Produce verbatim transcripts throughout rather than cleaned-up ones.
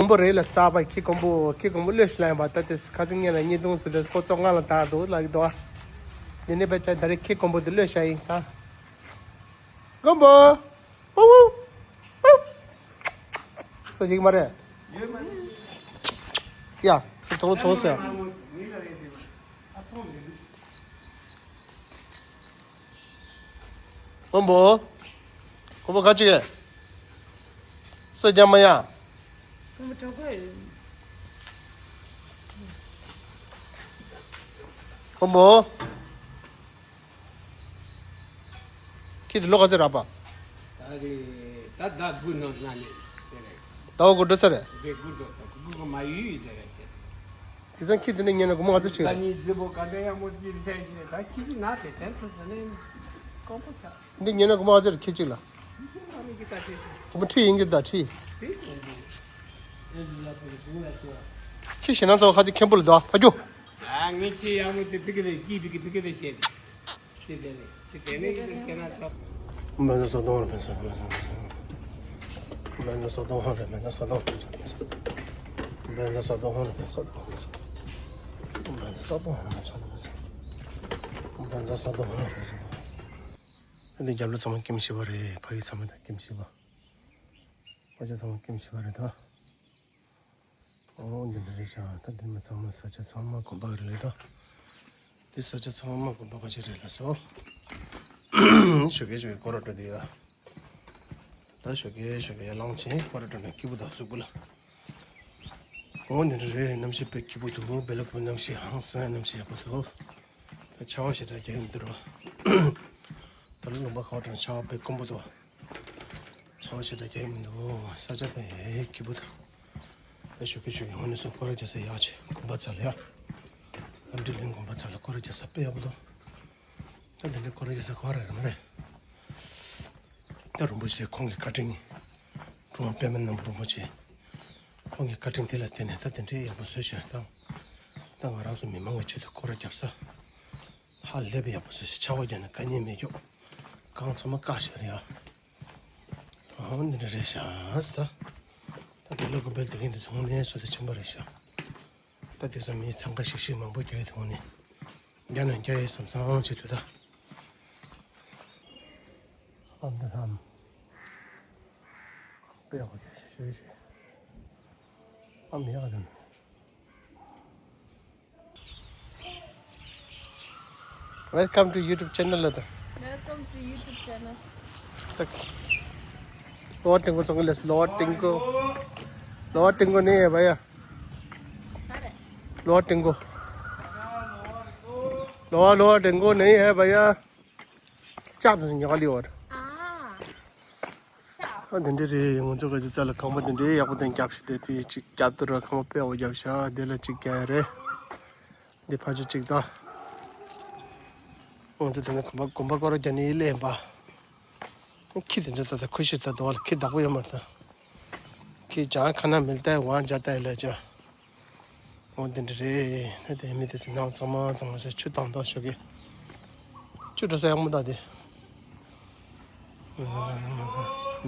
མགོན་པོ་རེད་ལ་སྟག་པ་ཁྱི་མགོན་པོ་ཁྱི་མགོན་པོ་གློད་ཤི་ལ་ཡིན་པ་ད་དེ་ཁ་ཚིག་ངན་ལ་ཉེས་རྡུང་ཟེར་དུས་ཁོ་བཙོག་ང་ལ་དར་འདུག་ལ་གི་འདུག་ཨ། འདི་ནས་པའི་ཆ་ད་རེས་ཁྱི་མགོན་པོ་དེ་གློད་ཤ་ཡིན་ད། མགོན་པོ། ཨུ་ཨུ། ཨུ། སོ་ཡིག་མ་རེད། ཡ། ཚོང་ཚོང་ཟེར། མགོན་པོ། མགོན་པོ་ག་ཅིག་གས། སོ་རྒྱ་མ་ཡ། མགོན་པོ། ཁྱེད་ལོ་ག་ཚོད་རག་པ། ད་རེད། ད་ཟླ་དགུ་ནང་ན་ནས་དེ་རེད། ཟླ་བ་དགུ་འགྲོ་ཚར་རེད། དེ་དགུ་འགྲོ་ཚར་དགུ་གི་མ་ཡུལ་ཡུལ་དེ་རེད་ཟེར། དེ་ཚང་ཁྱེད་དེ་ནས་ཉན་ན་སྒོར་མོ་ག་ཚོད་ཆེ་རེད། ད་ནི་རྫི་བོ་ག་འདྲ་ཡག་མོ་དེ་རེད་ཟེར། ད་ཁྱེད་ཀྱི་ན་དེ་དེ་ཚོ་དེ་ནས་གོང་ཁོ་ཆགས། འདི་ཉན་ན་སྒོར་མོ་ག་ཚོད་རེད་ཁྱེད་གཅིག་ལ། ཁྱེད་ཀྱི་ད་དེ་ཚོ། སྒོར་མོ་ཁྲི་ཡིན་གྱི་ད་ཁྲི། དེ་ཡིན་གྱི། ཁྱེད་ཞེ་ན་ཚོ་ཁ་ཅིག་མཁན་པོ་ལ་འདུག་ཕ་རྒྱུ། ཨ་ངས་ཆེས་ཡག་མོ་དེ་ཕི་གི་ལས་ཀྱིས་ཕི་གི་ཕི་གི་ལས་བཤད་དེ། དེ་དེ་ནས་དེ་དེ་ནས་ཡིན་དུས་ཁྱེད་རང་ཚོ། སྨན་རྩྭ་ས་དོང་རེད་པས་ས་དོང་། སྨན་རྩྭ་ས་དོང་ཧང་རེད། སྨན་རྩྭ་ས་དོང་ཧང་རེད། སྨན་རྩྭ་ས་དོང་ཧང་རེད། སྨན་རྩྭ་ས་དོང་ཧང་རེད། སྨན་རྩྭ་ས་དོང་ཧང་རེད། ཨ་ནི་རྒྱབ་ལོགས་ཚང་མ་ཀེམ་ཤི་བ་རེད། ཕ་ཡུལ་ཚང་མ་ད་ཀེམ་ཤི་བ། ཕ་ཆ་ཚང་མ་ཀེམ་ཤི་བ་རེད་ད། ཨོ་འདི་འདྲ་རེད་ཤག་ད་འདི་མ་ཚང་མ་ས་ཆ་ཚང་མ་དགོན་པ་རེད་ད། འདི་ས་ཆ་ཚང་མ་དགོན་པ་ཁ་ཤས་རེད་ལ་སོ། ཞོགས་ཀས་ཞོགས་ཀས་སྐོར་ར་འགྲོ་དེ་ཡ། ད་ཞོགས་ཀས་ཞོགས་ཀས་ལངས་ཆེན་སྐོར་ར་འགྲོ་ནས་སྐྱིད་པོ་དང་གཟུགས་པོ་ལ། ཨོ་འདི་འདྲ་རེད། གནམ་གཤིས་དཔེ་སྐྱིད་པོ་འདུག་བལ་ལ་ཀུ་གནམ་གཤིས་ཧང་སང་གནམ་གཤིས་ཡག་པོ་འདུག་ད་ཆར་པ་ཞེ་དྲག་རྒྱག་གི་མི་འདུག་ར། ད་ལོ་ལུང་པ་ཁག་དང་ཆར་པ་དཔེ་དཀོན་པོ་འདུག་ཆར་པ་ཞེ་དྲག་རྒྱག་གི་མི་འདུག་ས་ཆ་དེ་ཧེ་སྐྱིད་པོ་འདུག་ད་ཞོགས་ཀས་ཞོགས་ཀས་ཧོན་ནས་སོང་སྐོར་ར་རྒྱག་ས་ཡག་ཆེ། དགོན་པ་རྩ་ལ་ཡ། ལམ་འདི་ལ་དགོན་པ་རྩ་ལ་སྐོར་ར་རྒྱག་ས་དཔེ་ཡག་པོ་འདུག་ད་འདི་འདྲའི་སྐོར་ར་རྒྱག་ས་ག་རེ་རེད་མ་རེད། ད་རིན་པོ་ཆེ་ཁོང་གི་བཀའ་དྲིན། གྲུབ་དབང་པདྨ་སྣམ་བུ་རིན་པོ་ཆེ། ཁོང་གི་བཀའ་དྲིན་དེ་ལ་བརྟེན་ནས་ད་དེ་འདྲའི་ཡག་པོ་བཟོས་ཤག་ད་ད་ང་རང་ཚོ་མི་མང་གི་ཆེད་དུ་སྐོར་ར་བརྒྱབ་ས། ཧ་ལས་པའི་ཡག་པོ་བཟོས་ཤག་ཆར་པ་བརྒྱབ་ནས་དཀའ་ངལ་མེད་ཀྱོག་གངས་ཚང་མ་བཀག་ཤག་རེད་ཡ། ཨ་འདི་འདྲ་རེད་ཤག་ད་ད་དེ་ལོ་དགོན་པའི་དེ་རིང་དེ་ཚོ་དངོས་གནས་བསོད་བདེ་ཆེན་པོ་རེད་ཤག་ད་དེང་སང་མི་འཚང་ཁ་ཤིག་ཤིག་མང་པོ་རྒྱག་ཡོད་དེ་དངོས་གནས། རྒྱ་ནང་རྒྱ་ཡོད་བསམ་བསམ་བྱེད་དུས་ད། ཨ་འདི་ལྷམ། དཔེ་ཡག་པོ་ཞེ་ཞེ་ཞེ། ཨ་མི་ཡག་དང་། Welcome to YouTube channel ལ་ད། Welcome to YouTube channel. ད། Lower Tengu ཚོང་ལས་Lower Tengu། Lower Tengu नहीं है भैया। Lower Tengu। Lower Lower Tengu नहीं है भैया। ལྕགས་དང་ཉོ་ག་ལི་བར། ཨ། ཨ་འདི་འདྲས་རེད། ང་ཚོ་ག་ཅི་རྩ་ལ་ཁང་པ་འདི་འདྲས་ཡག་པོ་དང་རྒྱབ་ཤིག་དེ་དེ་གཅིག་རྒྱབ་ཏུ་ར་ཁང་པ་དཔེ་བོ་རྒྱབ་ཤག་འདི་ལ་གཅིག་རྒྱབ་རེད། འདི་ཕ་ཆུ་གཅིག་ད། ང་ཚོ་དེ་ནས་གོམ་པ་གོམ་པ་སྐོར་རྒྱབ་ནས་ཡིད་ལས་པ། ཁྱི་དེ་ཚོ་ད་ལྟ་ཁུ་ཤི་ད་དོ་བ་ལ་ཁྱི་བདག་པོ་ཡོད་མ་རེད་ད། ཁྱི་ཇ་ཁ་ན་མིལ་ཏའི་ཝང་ཇ་ཏའི་ལ་ཇ། འོ་འདི་འདྲ་རེད། ད་དེ་མི་དེ་ཚོ་ནང་ཚང་མ་ཚང་མ་ཟེར་ཆུ་བཏང་དོ་ཞོགས་ཀས། ཆུ་འགྲོ་ས་ཡག་མོ་ད་དེ།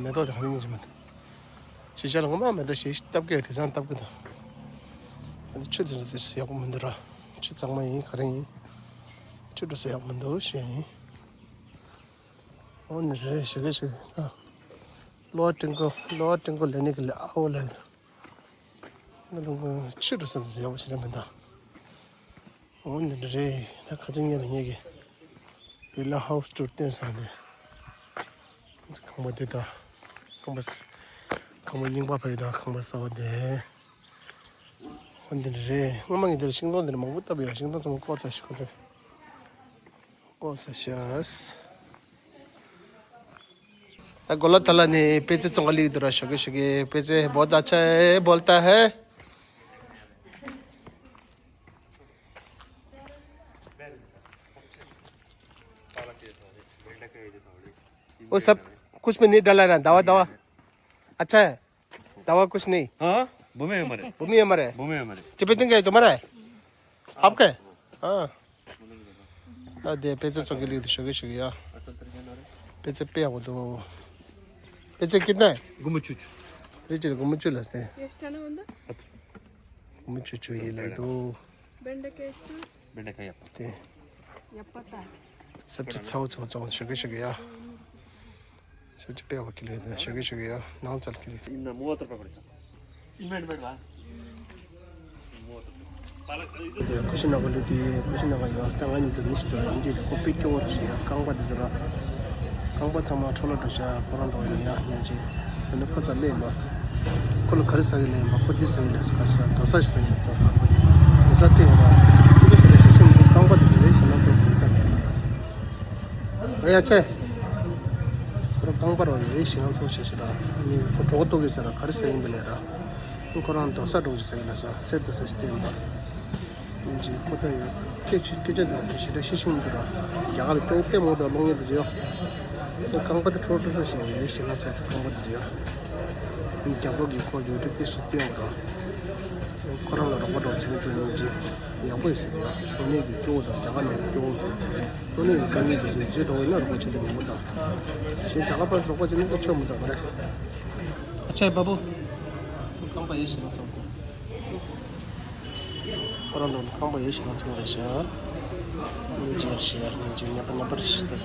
མེ་ཏོག་དེ་ག་ནས་ཉིན་ཅི་མ་ད། ཕྱི་ཤ་ལ་ངོ་མ་མེ་ཏོག་ཞིག་བཏབ་གི་དེ་ཚང་བཏབ་གི་ད། ད་ཆུ་དེ་ཚོ་དེ་ཚོ་ཡག་པོ་མི་འདུག་ར། ཆུ་གཙང་མ་ཡིན་ག་རེ་ཡིན། ཆུ་འགྲོ་ས་ཡག་མི་འདུག་ཞེས་ཡིན། འོ་འདི་རེད་ཞོགས་ཀས་ཞོགས་ཀས་ད། Lower Tengu Lower Tengu ལ་ནི་གི་ལ་ཨའོ་ལ། ང་ལུང་པ་ཆུ་འགྲོ་ས་འདི་ཡག་པོ་ཞིག་རེད་མི་འདུག་འོ་འདི་འདྲ་རེད། ད་ཁ་སང་ཉིན་ལ་ངེད་ཀྱི་བི་ལ་ཧའུ་སི་ཊུར་བསྟན་སོང་སྟེ། ཁང་པ་འདི་དང་། ཁང་པ་ས་ཁང་པ་རྙིང་པ་བར་དང་ཁང་པ་གསར་པ་འདི། འོ་འདི་འདྲ་རེད། སྔོན་མ་ངས་འདིར་ཤིང་སྡོང་འདིར་མང་པོ་བཏབ་ཡོད། ཤིང་སྡོང་ཚང་མ་བཀོག་ཚར་ཤག་ཁོ་ཚོས། ཀོ་ས་ཤ་ས། ད་གོ་ལ་ཐ་ལ་ནས་པེ་ཙེ་བཙོང་ག་ལིག་འདུག་ར་ཞོགས་ཀས་ཞོགས་ཀས། པེ་ཙེ་बहुत अच्छा है बोलता है। वो सब कुछ में नहीं डाला ना, दवा दवा। अच्छा है। दवा कुछ नहीं। हाँ, बुमे हमारे। बुमी हमारे। बुमे हमारे। टिबेटन का है तुम्हारा है? आपका है? हाँ। ཨ་དེ་པེ་ཙེ་བཙོང་གི་ལིག་འདུག་ཞོགས་ཀས་ཞོགས་ཀས་ཡ། པེ་ཙེ་དཔེ་ཡག་པོ་འདུག་པེ་ཙེ་कितना है? गुम्बद चुच। རེད་ཅེ་སྒོར་མོ་བཅུ་ལ་ཟེར། ಎಷ್ಟು ಹಣ ಒಂದು? སྒོར་མོ་བཅུ་བཅུ་ཡིན་ལ་འདུག་བེ་ན་ཌི་ཀ་ཡ་ཤི་ཏུ། བེ་ན་ཌི་ཀ་ཡ་པ། དེ་ཡ་པ་ད། སབ་ཇི་ཚ་བོ་ཚོ་ཚོ་ཞོ་གི་ཞོ་གི་ཡ། སབ་ཇི་དཔེ་བ་ཀི་ལི་ཞོ་གི་ཞོ་གི་ཡ། ནང་ཚལ་ཀི་ལི། ཡིན་ན་མོ་ཏར་པ་པར་ས། ཡིན་མེད་མེད་ལ། དེ་ཀུ་ཤི་ན་ག་ལུ་དེ་ཀུ་ཤི་ན་ག་ཡོད། ད་ང་གཉིས་དེ་མི་ཞིག་ཏུ་ཡིན་དེ་ཁོ་པི་ཀྱོ་བོ་རུ་ཞིག་ཡ། རྐང་པ་དེ་ཚོ་ར། རྐང་པ་ཚང་མ་འཕྲོ་ལ་འགྲོ་ཤ་ཁོ་རང་འགྲོ་ཡིན་ཡ་སྙིང་རྗེ། དེ་ནི་ཁོ་ཚ་ལས་ལ། ཁོ་ལ་ག་རེ་ཟ་གི་ལས་མ་ཁོ་དེ་ཟ་གི་ལས་སུ་ག་རེ་ཟ་དོ་ས་ཞིག་ཟ་གི་ལས་སོ། དོ་ས་སྟེ་ཡོད་ར། ཁོ་ཚོ་ཞིག་ལས་ཞིག་ཞིག་རྐང་པ་དེ་ཚོ་རེ་ཞིག་ན་ཚོ་གི་ད་ལས། ཨ་ཡ་ཆེ། ཁོ་རང་རྐང་པ་རོ་ཡེ་ཞིང་ཚོགས་བྱེད་ཤི་ར། ཁོ་གྲོགས་ཏོ་གི་ཟེར་ར་ག་རེ་ཟེར་ཡིན་པ་ལས་ར། ཁོ་རང་དོ་ས་འགྲོ་གི་ཟེར་ལ་ས་སེར་དོ་ས་ཞིག་བསྟན་པ། ཡིན་གྱི་ཁོ་ཐ་ཡོད། སྐད་ཆ་སྐད་ཆ་དང་ཞི་ར་ཤི་ཤིང་འདི་ར། རྒྱ་གར་ལ་ཅོག་ལྟད་མོ་དང་གློག་བརྙན་དུ་ཟེར་ཡོད། རྐང་པ་དེ་ཁྲོ་ཁྲོ་ས་ཞིག་ཡེ་ཞིང་ཚོགས་རྐང་པ་དེ་ཟེར་ཡོད། རྒྱ་གར་གི་ཁོ་ཡོད་དུས་དེ་སུ་བསྟན་པ་ར། ཁོ་རང་ལ་རོགས་པ་འགྲོ་བྱེད་མི་ཐུབ་ནས་ཀྱི་ཡག་པོ་ཡིན་ཟེར་ཡ། ཁོ་གཉིས་ཀྱི་སྐྱོ་བོ་དང་རྒྱ་གར་ནང་གི་སྐྱོ་བོ། ཁོ་གཉིས་ཀྱི་དཀའ་ངལ་དེ་ཚོ་རྗེས་འགྲོ་བ་ཡིན་ན་རོགས་པ་བྱེད་དུ་མི་འོང་དང་། གཞན་རྒྱ་གར་པ་རོགས་པ་བྱེད་ནི་ཀྱི་ཆོག་མི་འདུག་ག་རེ། ཨ་ཅེ་བ་བུ། རྐང་པ་ཡེ་ཤེས་ན་ཚོགས་ཏེ། ཁོ་རང་ལ་རྐང་པ་ཡེ་ཤེས་ན་ཚོགས་རེད་ཤག་སྙིང་རྗེ་ཤེས་སྙིང་རྗེ་ཉེས་པ་ཉེས་པར་ཤེས་ཟེར།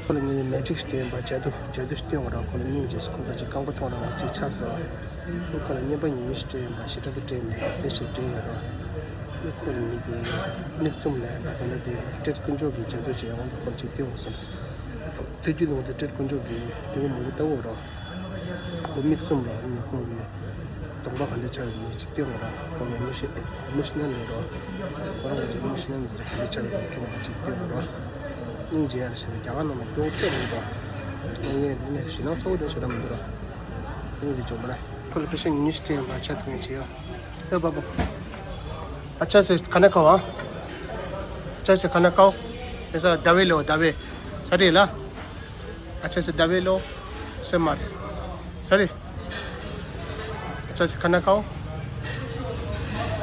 ཁོ་ལ་ངས་མེ་ཇིག་སྟོན་པ་ཇ་དུ་ཇ་དུ་སྟོན་པ་རང་ཁོ་ལ་སྙིང་རྗེ་སྐུ་མཁར་གྱི་རྐང་པ་ཐོག་རང་ལ་གཅིག་ཆགས་ཟེར་བ། ཁོ་ལ་བསྙེན་པ་ཉི་མ་ཞིག་སྤྲད་ཡིན་པ་ཞེ་དྲག་ཏུ་སྤྲད་མི་འདུག་དེ་ཞིག་སྤྲད་ཡོད་རོགས། ཁོ་ལ་ངས་ཀྱི་མིག་བཙུམ་ལ་ད་ལྟ་དེ་སྤྲེལ་དཀོན་མཆོག་གི་ཇ་དུ་ཇ་ཡང་ཁོ་ལ་གཅིག་སྟོན་འོང་བསམ་སྲིད། དུས་རྒྱུན་དུ་སྤྲེལ་དཀོན་མཆོག་གི་དེ་མོ་མོ་གི་ལྟ་བུ་རོགས། ཁོ་མིག་བཙུམ་ལ་ནི་ཁོང་གི་གདོང་པ་ག་འདྲ་ཆགས་ཡོད་མེད་ཅིག་སྟོན་ར། ཁོང་གི་མི་ཤི་མི་ཤི་ན་ནི་རོ། ཁོ་རང་གི་མི་ཤི་ན་ནི་ག་འདྲ་ཆགས་ཡོད་མེད་ཁྱོད་ཅིག་སྟོན་ར། སྙིང་རྗེ་ཡར་ཞེས་རྒྱ་གར་ནང་ལ་སྐྱོ་བོ་སྟོན་ར། ཁོང་ངས་འདི་ནས་ཞི་ན་ཚོགས་དེ་ཞི་ར་མི་འདུག་ར། སྙིང་རྗེ་བྱུང་མ་ར། ཁོ་ལ་ཁ་ཤས་ཉིས་སྟོན་མ་ཆ་ཐུང་ཆེ་ཡ། ཨེ་བ་བུ། ཨ་ཅག་སེ་ཁ་ན་ཁ་བ། ཨ་ཅག་སེ་ཁ་ན་ཁ་བ། ཨེ་ས་ཟླ་བའི་ལོ་ཟླ་བའི། ས་རེད་ལ། अच्छा से दबे लो, उससे मार। सॉरी। अच्छा से खाना खाओ।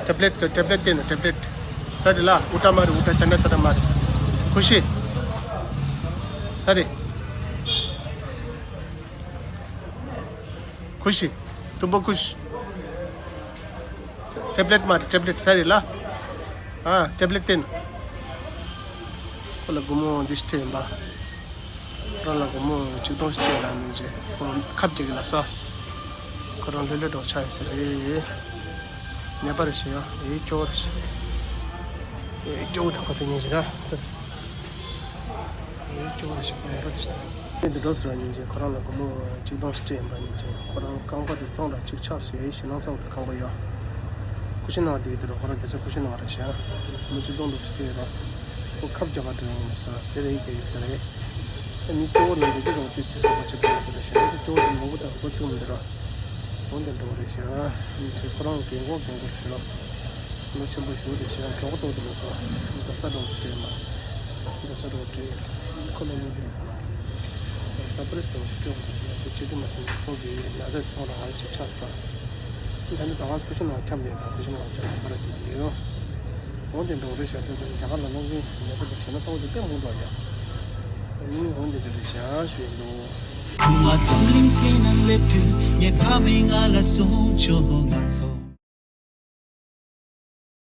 टैबलेट का, टैबलेट देना, टैबलेट। सॉरी ला, उठा मार, उठा, चंदा तरा मार। खुशी। सॉरी। खुशी। तुम बहुत खुश। टेबलेट मार, टेबलेट, सॉरी ला। हाँ, टेबलेट देना। ཁོ་ལ་སྒོར་མོ་འདི་སྤྲད་ཡིན་པ། ཁོ་རང་ལ་སྒོར་མོ་ཆིག་སྟོང་སྤྲད་ལ་ནི་རྗེས་ཁོ་ཁབ་རྒྱག་གི་ལ་ས། ཁོ་རང་ལྷོད་ལྷོད་འགྲོ་ཆ་ཡོད་ས་རེད། ཉེས་པ་རེད་ཤི་ཡ། ཨེ་སྐྱོ་བོ་རེད་ཤི། ཨེ་སྐྱོ་བོ་དང་ཁོ་ཐུག་ཉིན་ཞིག་ད། ཨེ་སྐྱོ་བོ་རེད་ཤི་ཁོ་ཉེས་པ་དེ་ཤི་ད། ཨེ་འདི་འགྲོ་ཟེར་བ་ཉིན་རྗེས་ཁོ་རང་ལ་སྒོར་མོ་ཆིག་སྟོང་སྤྲད་ཡིན་པ་ཉིན་རྗེས་ཁོ་རང་རྐང་པ་དེ་སྟོང་ར་གཅིག་ཆགས་སུ་ཡོད་ཤི་ནང་ཚང་དུ་རྐང་པ་ཡོད། ཀུ་ཤི་ནང་བསྡད་ཀྱི་འདུག་ར། ཁོ་རང་དེ་ཚོ་ཀུ་ཤི་ནང་རེད་ཤག་མི་གཅིག་སྟོང་འདུག་ཅི་སྟེ་ར། ཁོ་ཁབ་རྒྱག་ག་འགྲོ་ཡོང་ས་ཟེར་རེད་ཀྱི་ཡོད་ས་རེད། ཨ་ནི་སྐྱོ་བོ་ནང་འདུག་གི་རོ་དེ་སི་ཁོ་ཁོ་ཆེ་པོ་ཡོད་རེད་ཤག་སྐྱོ་བོ་དེ་མང་པོ་དང་ཁོ་ཚུགས་མི་འདུག་ར། འོན་ཏེ་འགྲོ་རེད་ཤག་ཨ་ནི་ཚེ་ཁོ་རང་རྒན་གོག་རྒན་གོག་བྱོས་རོགས། ལོ་ཆེན་པོ་ཞིག་རེད་ཤག་གྲོགས་པོ་ཏོག་ཏོ་ལ་སོ། རྡོ་ས་འགྲོ་གི་སྤྲད་མ། རྡོ་ས་འགྲོ་སྤྲད། ཁོ་ལ་མི་འདུག་ས་པ་རེ་སི་འགྲོ་གི་སྤྲད་གོ་ས་ཟེར་དེ་བྱེད་དུ་མ་སོང་ཁོ་གི་ན་ཚ་ཐོག་ལ་ང་ཅིག་ཆགས་སོང་། ད་ནི་ད་ང་སྐུ་ཞབས་ནང་འཁྱམས་ནས་ད་སྐུ་ཞབས་ནང་འཁྱམས་ནས་ཁ་ར་དེ་དེ་ཡོད། འོན་ཏེ་འགྲོ་རེ་བྱ་དུས་རྒྱ་གར་ལ་སློབ་གཉེར་ཉེ་པོ་དང་བྱས་ན་གཙོ་བོ་དེ་དཔེ་མང་འགྲོ་ཡ། ཨ་ནི་འོན་ཏེ་འགྲོ་རེ་བྱ་ཞུ་ཡི་འདུག་ཁུ་མ་འཛམ་གླིང་སྟེང་ན་སླེབས་དུས་ངའི་ཕ་མས་ང་ལ་གསུངས་བྱུང་ང་ཚོ།